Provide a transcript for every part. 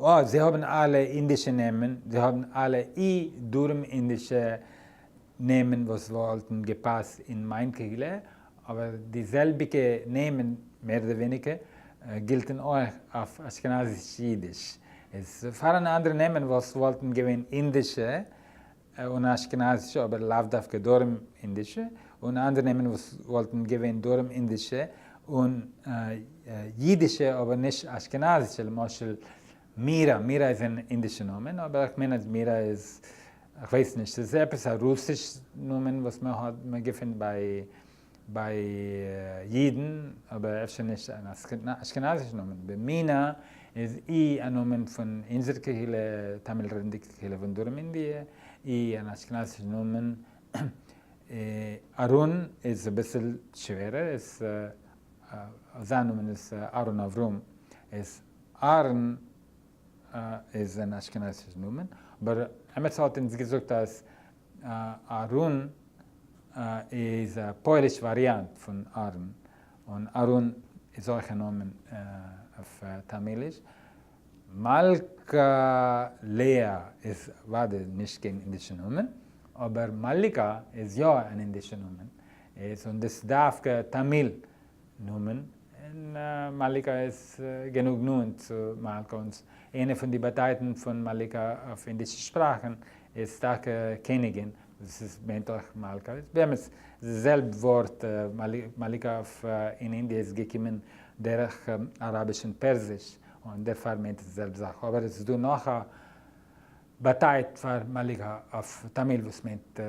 אה, זיי האבן אלע אינדישע נעמען, זיי האבן אלע אי דרום אינדישע נעמען וואס וואלטן געפאסט אין מיין קהילה, אבער די זעלביגע נעמען מער אדער ווייניגער גילטן אויך אויף אשכנזיש אידיש. איז פאראן אנדערע נעמען וואס וואלטן געווען אינדישע און אשכנזישע אבער לאו דווקא דרום אינדישע, און אנדערע נעמען וואס וואלטן געווען דרום אינדישע און אידישע אבער נישט אשכנזישע, למשל מירא, מירא איז אן אינדישע נאמען, אבער איך מיין אז מירא איז, איך ווייס נישט, ס'איז עפעס א רוסיש נאמען וואס מען האט, מען געפינט ביי ביי אידן, אבער אפשר נישט אן אשכנזיש נאמען. מינה איז אי א נאמען פון אונזער קהילה, טאמיל רעדנדיגע קהילה פון דרום אינדיע, אי אן אשכנזיש נאמען. ארון איז אביסל שווערער, איז זיין נאמען איז אהרן אברהם, איז אהרן איז אן אשכנזישער נאמען, אבער עמיצער האט אונז געזאגט אז ארון איז א פויליש וואריאנט פון אהרן, און ארון איז אויך א נאמען אויף טאמיליש. מלכה לאה איז אוודאי נישט קיין אינדישע נאמען, אבער מליקה איז יא אן אינדישע נאמען, און דאס איז דווקא טאמיל נאמען, און מאליקא איז גענוג נאנט צו מלכה, און איינע פון די באדייטן פון מאליקא אויף אינדישע שפראכן איז טאקע קעניגין, וואס איז מיינט אויך מלכה, איז באמת די זעלב ווארט, מאליקא אויף אין אינדיע איז געקומען דורך אראביש און פערסיש, און דערפאר מיינט עס די זעלבע זאך, אבער עס איז דא נאך א באטייט פאר מאליקא אויף טאמיל וואס מיינט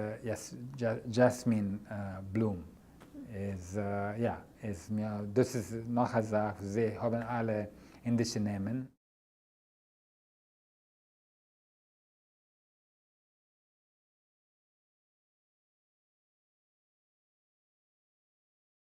jasmine בלום. איז יא, איז מיר, דאס איז נאך א זאך וואס זיי האבן אלע אינדישע נעמען.